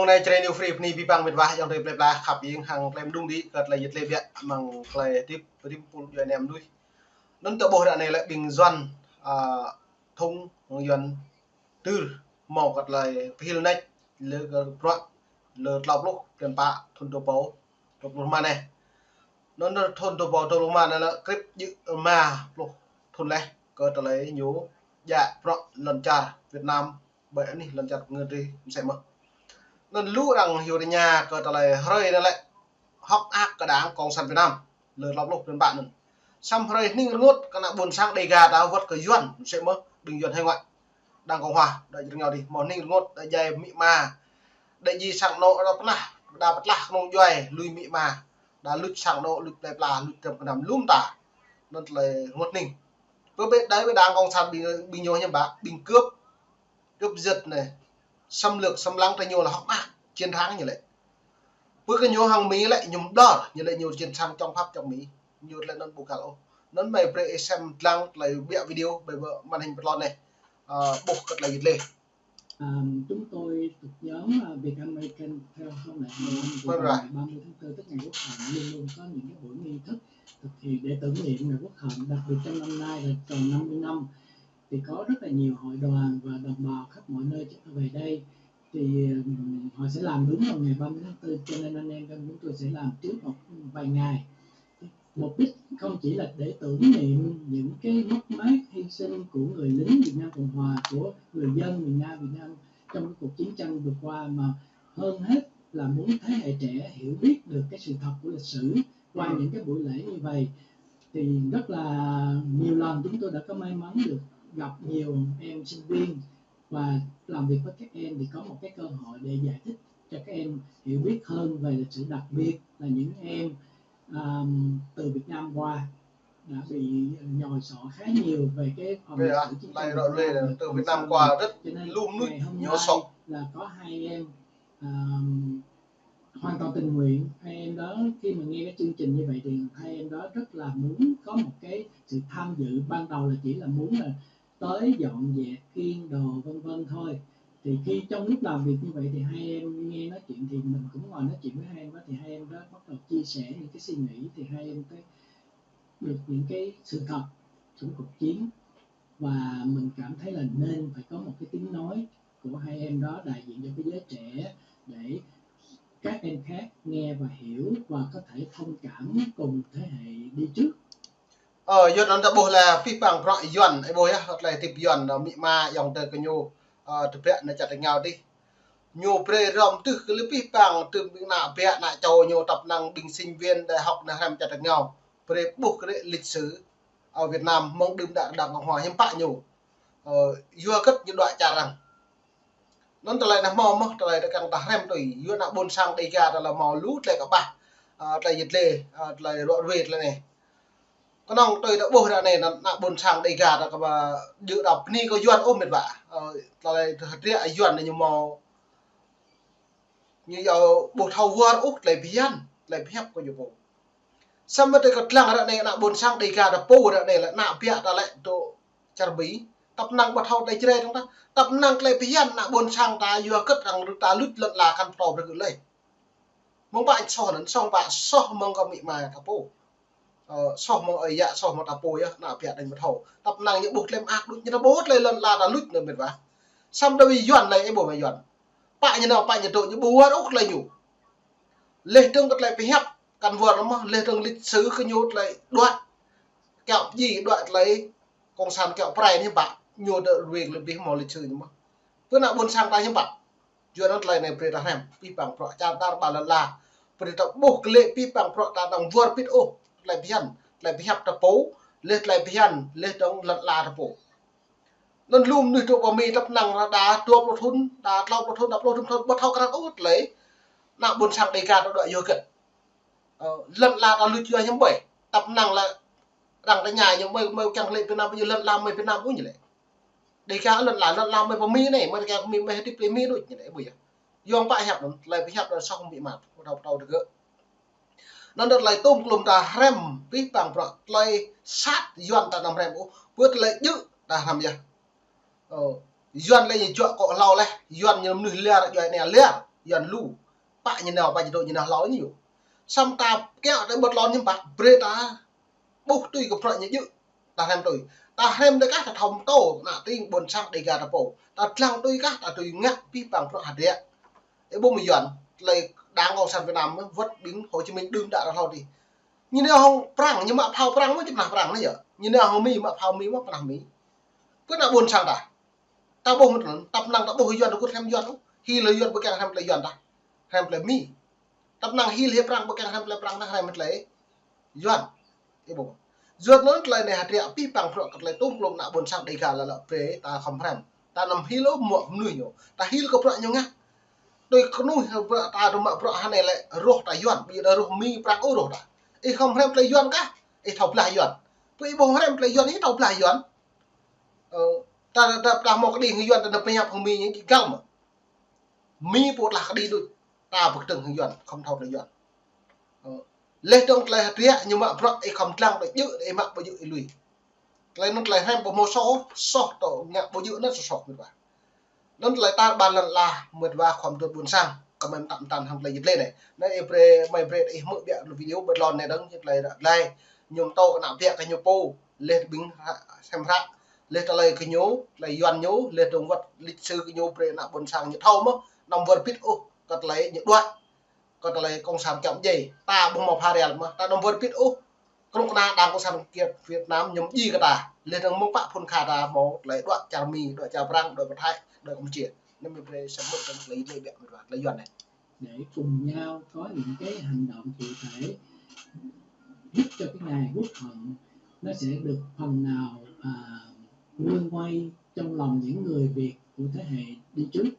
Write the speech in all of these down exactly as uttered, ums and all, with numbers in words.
Anai Jrai New Free bơni abih bang mĕt wa ayŏng adơi plơi pla khăp hiam hăng tơlơi mơđung đĭ kơ tơlơi yit lĕ biă amăng tơlơi hơdip rĭm pul djuai inem đuĭ. Anŭn ta ƀuh ră anai lĕ ƀing Yuan, a, Thung, Yuan Tơr hmâo kơ tơlơi pơhil nač lĕ kơ bruă lĕ tlâo pluh blan pă thun dua rơbâo dua pluh rơma anai. Anŭn thun dua rơbâo dua pluh rơma anai lĕ krĭp djơ̆ rơma pluh thun laih kơ tơlơi ñu djă bruă lŏn čar Việt Nam ƀơi anih lŏn čar pơngơ̆t adih mơsĕ mơ̆n. Anŭn lu arăng hyu rơña kơ tơlơi hrơi anai lĕ hơ̆k mơak kơ Đảng Cộng sản Việt Nam lĕ tlâo pluh blan pă anŭn. Samơ̆ hrơi hning rơngot kơ ană ƀôn sang Đêga ta wơ̆t kơ Yuan mơsĕ mơ̆n, ƀing Yuan hải ngoại, Đảng Cộng hòa, đa čar rơngiao adih, hmâo hning rơngot đa djai amĭ ama, đa djai sang anŏ, đa pơtlah, đa pơtlah kơnung djuai lui amĭ ama, đa luč sang anŏ, luč plơi pla, luč tơm kơnăm lŏm ta. Anŭn tơlơi rơngot hning. Pơ ƀĕ đai ƀĕ Đảng Cộng sản ƀing, ƀing ñu hiam ƀă, ƀing cướp, cướp giật anai, xâm lược, xâm lăng ta ñu lĕ hơ̆k mơak, chiến thắng ñu lĕ. Pơ kơ ñu hăng Mi lĕ ñu mơdơr, ñu lĕ ñu chiến thắng chống Pháp chống Mỹ. Ñu lĕ anŭn ƀu găl ôh. Anŭn mơi brơi ih sem lăng tơlơi biă video ƀơi màn hình pơtlon anai. Ơ, ƀuh kơ tơlơi yit lĕ. À, chúng tôi thuộc nhóm, à, Việt American Telecom Đại Hội Vâng rồi. Ngày ba mươi tháng tư, tức ngày quốc khánh, luôn luôn có những cái buổi nghi thức thực hiện để tưởng niệm ngày quốc khánh, đặc biệt trong năm nay là tròn năm mươi năm, thì có rất là nhiều hội đoàn và đồng bào khắp mọi nơi chúng ta về đây. Thì, ừm, họ sẽ làm đúng vào ngày ba mươi tháng tư, cho nên anh em chúng tôi sẽ làm trước một vài ngày. Mục đích không chỉ là để tưởng niệm những cái mất mát hy sinh của người lính Việt Nam Cộng Hòa, của người dân miền Nam Việt Nam trong cái cuộc chiến tranh vừa qua, mà hơn hết là muốn thế hệ trẻ hiểu biết được cái sự thật của lịch sử qua những cái buổi lễ như vậy. Thì rất là nhiều lần chúng tôi đã có may mắn được gặp nhiều em sinh viên và làm việc với các em thì có một cái cơ hội để giải thích cho các em hiểu biết hơn về lịch sử, đặc biệt là những em, à, từ Việt Nam qua đã bị nhồi sọ khá nhiều về cái phần lịch sử chiến tranh Việt Nam và từ Việt Nam qua rất lum nút nhồi sọ. Cho nên ngày hôm nay là có hai em, à, hoàn toàn tình nguyện. Hai em đó, khi mà nghe cái chương trình như vậy thì hai em đó rất là muốn có một cái sự tham dự. Ban đầu là chỉ là muốn là tới dọn dẹp khiêng đồ vân vân thôi. Thì khi trong lúc làm việc như vậy thì hai em nghe nói chuyện thì mình cũng ngồi nói chuyện với hai em đó, thì hai em đó bắt đầu chia sẻ những cái suy nghĩ, thì hai em có được những cái sự thật trong cuộc chiến, và mình cảm thấy là nên phải có một cái tiếng nói của hai em đó đại diện cho cái giới trẻ để các em khác nghe và hiểu và có thể thông cảm cùng thế hệ đi trước. Ơ, Yuan anŭn ta ƀuh lĕ abih bang bruă Yuan, ih ƀuh yơh, tơlơi hơdip Yuan, amĭ ama ayŏng adơi kơ ñu, ơ, tơbiă anai čar rơngiao adih. Ñu brơi hrŏm tưh kơ lĕ abih bang tơm ƀing ană biă ană čô ñu, tơpă năng ƀing sinh viên đại học anai hrăm čar rơngiao. Brơi ƀuh kơ lĕ lịch sử, ơ, Việt Nam mơ̆ng đưm đă Đảng Cộng hòa hiư̆m pă ñu, ơ, yua hơget ñu đuaĭ čar arăng. Anŭn tơlơi anai hmâo mơ̆n, tơlơi ta kiăng ta hrăm tui, yua ană ƀôn sang Đêga ta lĕ hmâo lu tơlơi kơƀah, ơ, tơlơi yit lĕ, ơ, tơlơi ruă ruê tơlơi anai. Kơnơ̆ng tui ta ƀuh ră anai ană ƀôn sang Đêga ta kơ ƀă djơ̆ đa bơni kơ Yuan ôh mĕt wa. Ơ, tơlơi hơdră Yuan anai ñu hmâo, ñu yua ƀu thâo wơr ôh tơlơi phiăn, tơlơi phiăn kơ ñu pô. Samơ̆ tơlơi kơtlang ră anai ană ƀôn sang Đêga ta pô ră anai lĕ ană biă ta lĕ dŏ čar Mi. Tơpă năng ƀu thâo tơlơi Jrai dơ̆ng ta. Tơpă năng tơlơi phiăn ană ƀôn sang ta yua hơget arăng ta luč lŏn ala kăn pơtô brơi kơ lĕ. Mơ̆ng pă soh anŭn, soh pă soh mơ̆ng kơ amĭ ama ta pô. Ơ, soh mơ̆ng ơi yă, soh mơ̆ng ta pô yơh, ană biă ta ƀu thâo. Tơpă năng ñu ƀuh tơlơi mơak đôč, ñu ta ƀuh tơlơi lŏn ala ta luč anŭn mĕt wa. Samơ̆ đa ƀing Yuan lĕ ih ƀuh mă Yuan. Pă ñu nao, pă ñu dŏ, ñu ƀu wơr ôh tơlơi ñu. Leh dơ̆ng kơ tơlơi phiăn kăn wơr mơ̆n, leh dơ̆ng lịch sử kơ ñu tơlơi đuaĭ kiaŏ pơdjai, đuaĭ tơlơi cộng sản kiaŏ pơrai anai hiư̆m pă, ñu dŏ ruê lĕ abih hmâo lịch sử ñu mơ̆n. Pơ ană ƀôn sang ta hiư̆m pă. Yua anŭn tơlơi anai brơi ta hrăm abih bang bruă čar ta ƀơi lŏn ala. Brơi ta ƀuh kơ lĕ abih bang bruă ta dŏng wơr bĭt ôh tơlơi phiăn, tơlơi phiăn ta pô, leh tơlơi phiăn, leh dơ̆ng lŏn ala ta pô. Anŭn lu mơnuih dŏ pơ Mi tơpă năng đa dua pluh thun, đa tlâo pluh thun, đa pluh thun, ƀu thâo krăn ôh tơlơi ană ƀôn sang Đêga ta đuaĭ yua hơget. Ơ, lŏn ala ta luč yua hiư̆m ƀơi. Tơpă năng lĕ arăng tơña ñu mơi, mơi kiăng lĕ Việt Nam, ƀu djơ̆ lŏn ala mơi Việt Nam ôh ñu lĕ. Đêga lŏn ala, lŏn ala mơi pơ Mi anai, mơi đêga pơ Mi, mơi hơdip pơ Mi đôč ñu lĕ, ƀu yơh. Yua pă hiăp anŭn, tơlơi pơhiăp anŭn soh amĭ ama, ƀu thâo pơtô tơgơ̆. Anŭn tơlơi tôm klôm ta hrăm, abih bang bruă, tơlơi sat Yuan ta anăm hrăm ôh, pơ tơlơi djơ̆ ta hrăm yơh. Ơ, Yuan lĕ ñu juă akŏ hlâo leh, Yuan ñu mơnuih liar, djuai ania liar. Yuan lu. Pă ñu nao, pă ñu dŏ ñu nao hlâo ñu yơh. Samơ̆ ta kiăng tơ ƀơi lŏn ñu pă, brơi ta ƀuh tui kơ bruă ñu djơ̆. Ta hrăm tui. Ta hrăm tui kah ta thâo pơtô, ană tring ƀôn sang Dêga ta pô. Ta lăng tui kah, ta tui ngă abih bang bruă hơdră. Ih ƀuh mơ̆ Yuan, tơlơi Đảng Cộng sản Việt Nam wơ̆t ƀing Hồ Chí Minh đưm đă ră hlâo adih. Ñu nao hăng Prăng, ñu mă phao Prăng mơ̆ či pơnah Prăng anai yơh. Ñu nao hăng Mi, mă phao Mi mơ̆ pơnah Mi. Pơ ană ƀôn sang ta. Ta ƀuh mơ̆n, ta pơnăng ta ƀuh Yuan ta kơkuh hrăm Yuan ôh. Hil Yuan ƀu kiăng hrăm tơlơi Yuan ta. Hrăm tơlơi Mi. Ta pơnăng hil hĭ Prăng ƀu kiăng hrăm tơlơi Prăng ta, hrăm tơlơi Yuan. Ih ƀuh. Yua anŭn tơlơi anai hơdră abih bang bruă kơ tơlơi tŏm klôm ană ƀôn sang Dêga lă lă brơi ta khŏm hrăm. Ta anăm hil ôh mơ̆ mơnuih ñu. Ta hil kơ bruă ñu ngă. Tui kơnuih bruă ta tơma bruă hơnai lĕ rŏh ta Yuan, ƀu djơ̆ rŏh Mi Prăng ôh rŏh ta. Ih khŏm hrăm tơlơi Yuan kah, ih thâo blah Yuan. Pơ ih ƀuh hrăm tơlơi Yuan ih thâo blah Yuan. Ơ, ta, ta, ta hmâo kơđi hăng Yuan ta nao pơhiăp hăng Mi ñu či găl mơ̆. Mi pô tlah kơđi đôč, ta pơkơdơ̆ng hăng Yuan, khŏm thâo tơlơi Yuan. Ơ, laih dơ̆ng tơlơi hơdră ñu mă bruă ih khŏm lăng tơlơi djơ̆, ih mă ƀu djơ̆ ih lui. Tơlơi anŭn tơlơi hrăm ƀu hmâo soh, soh tŏ ngă ƀu djơ̆ anŭn soh soh mơ̆n wa. Anŭn tơlơi tar ƀar lŏn ala mơ̆n wa khŏm dŏ ƀôn sang, kơ mơi mơtam mơtam hăng tơlơi jĭt lĕ anai. Anai ih brơi, mơi brơi ih hmư̆ biă lu video ƀơi lŏn anai dơ̆ng, jĭt lĕ ră lĕ. Ñu pơtô kơ ană biă kơ ñu pô, laih ƀing hră, sem hră, laih tơlơi kơ ñu, tơlơi Yuan ñu, laih dơ̆ng wơ̆t lịch sử kơ ñu brơi ană ƀôn sang ñu thâo mơ̆, anăm wơr bĭt ôh, kơ tơlơi ñu đuaĭ. Kơ tơlơi Cộng sản kiăng djai, ta ƀu hmâo pha rel mơ̆, ta anăm wơr bĭt ôh. Kơnuk kơna Đảng Cộng sản Việt Nam ñu djai kơ ta, laih dơ̆ng mơ̆ng pă phŭn kha ta hmâo tơlơi đuaĭ čar Mi, đuaĭ čar Prăng, đuaĭ pơ Thái, đuaĭ Campuchia. Anŭn mơi brơi sem mơ̆ tơlơi lĕ biă mơ̆n wa, tơlơi Yuan anai. Để cùng nhau có những cái hành động cụ thể giúp cho cái ngày quốc hận nó sẽ được phần nào, à, nguôi ngoai trong lòng những người Việt của thế hệ đi trước.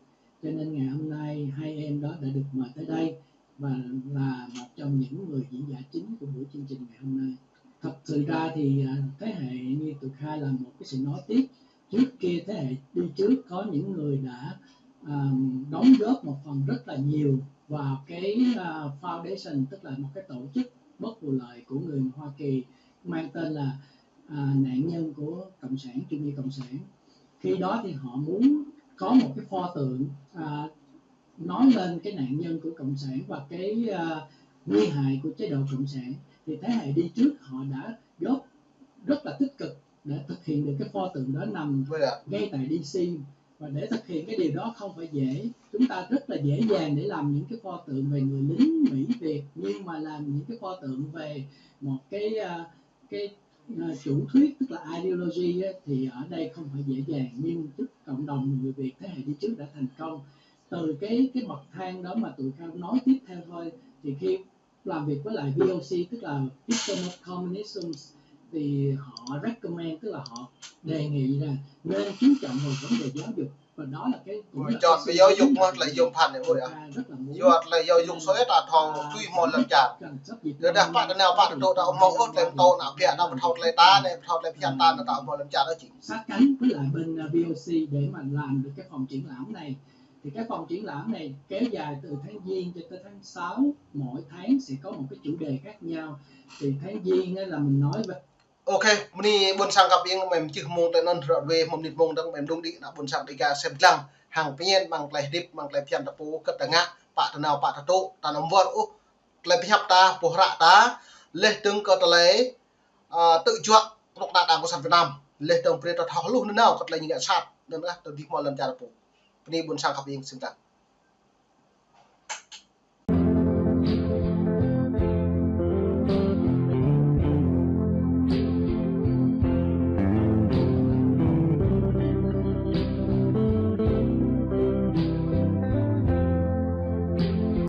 Cho nên ngày hôm nay hai em đó đã được mời tới đây và là một trong những người diễn giả chính của buổi chương trình ngày hôm nay. Thật sự ra thì, à, thế hệ như tụi Khai là một cái sự nối tiếp. Trước kia thế hệ đi trước có những người đã, à, đóng góp một phần rất là nhiều vào cái, à, foundation, tức là một cái tổ chức bất vụ lợi của người Hoa Kỳ mang tên là, à, nạn nhân của Cộng sản, chủ nghĩa Cộng sản. Khi đó thì họ muốn có một cái pho tượng, à, nói lên cái nạn nhân của Cộng sản và cái, à, nguy hại của chế độ Cộng sản. Thì thế hệ đi trước họ đã góp rất là tích cực để thực hiện được cái pho tượng đó nằm ngay tại D C. Và để thực hiện cái điều đó không phải dễ. Chúng ta rất là dễ dàng để làm những cái pho tượng về người lính Mỹ Việt, nhưng mà làm những cái pho tượng về một cái, à, cái, à, chủ thuyết, tức là ideology á, thì ở đây không phải dễ dàng, nhưng trước cộng đồng người Việt thế hệ đi trước đã thành công. Từ cái, cái bậc thang đó mà tụi Khang nói tiếp theo thôi, thì khi làm việc với lại V O C, tức là Victim of Communism, thì họ recommend, tức là họ đề nghị là nên chú trọng vào vấn đề giáo dục. Và đó là cái, cũng là cái xu hướng mà tụi Khang rất là muốn, à, à, rất là muốn, à, à, rất là muốn, à, rất là muốn. Yua tơlơi giáo dục soh ta thâo tui hmâo lŏn čar. Yua dah pă ta nao pă ta dŏ ta ƀu hmâo ôh tơlơi pơtô ană biă ta ƀu thâo tơlơi ta anai, ƀu thâo tơlơi phiăn ta anai ta ƀu hmâo lŏn čar ôh jing. Sát cánh với lại bên, à, V O C để mà làm được cái phòng triển lãm này. Thì cái phòng triển lãm này kéo dài từ tháng Giêng cho tới tháng sáu, mỗi tháng sẽ có một cái chủ đề khác nhau. Thì tháng Giêng á, là mình nói về Ok, mơ̆ng anai ƀôn sang kơ ƀing mơi mơčih mông tơlơi anŭn ră ruai hmâo mơnit mông dơ̆ng mơi mơdung đĭ ană ƀôn sang Dêga sem lăng hăng pơñen mơ̆ng tơlơi hơdip mơ̆ng tơlơi phiăn ta pô kơ ta ngă pă ta nao pă ta dŏ ta anăm wơr ôh tơlơi pơhiăp ta, pơhră ta, laih dơ̆ng kơ tơlơi, ơ, tơjuă kơnuk kơna Đảng Cộng sản Việt Nam, laih dơ̆ng brơi ta thâo hluh nanao kơ tơlơi ñu ngă sat, anŭn lah tơlơi hơdip hmâo lŏn čar ta pô. Mơ̆ng anai ƀôn sang kơ ƀing sem lăng.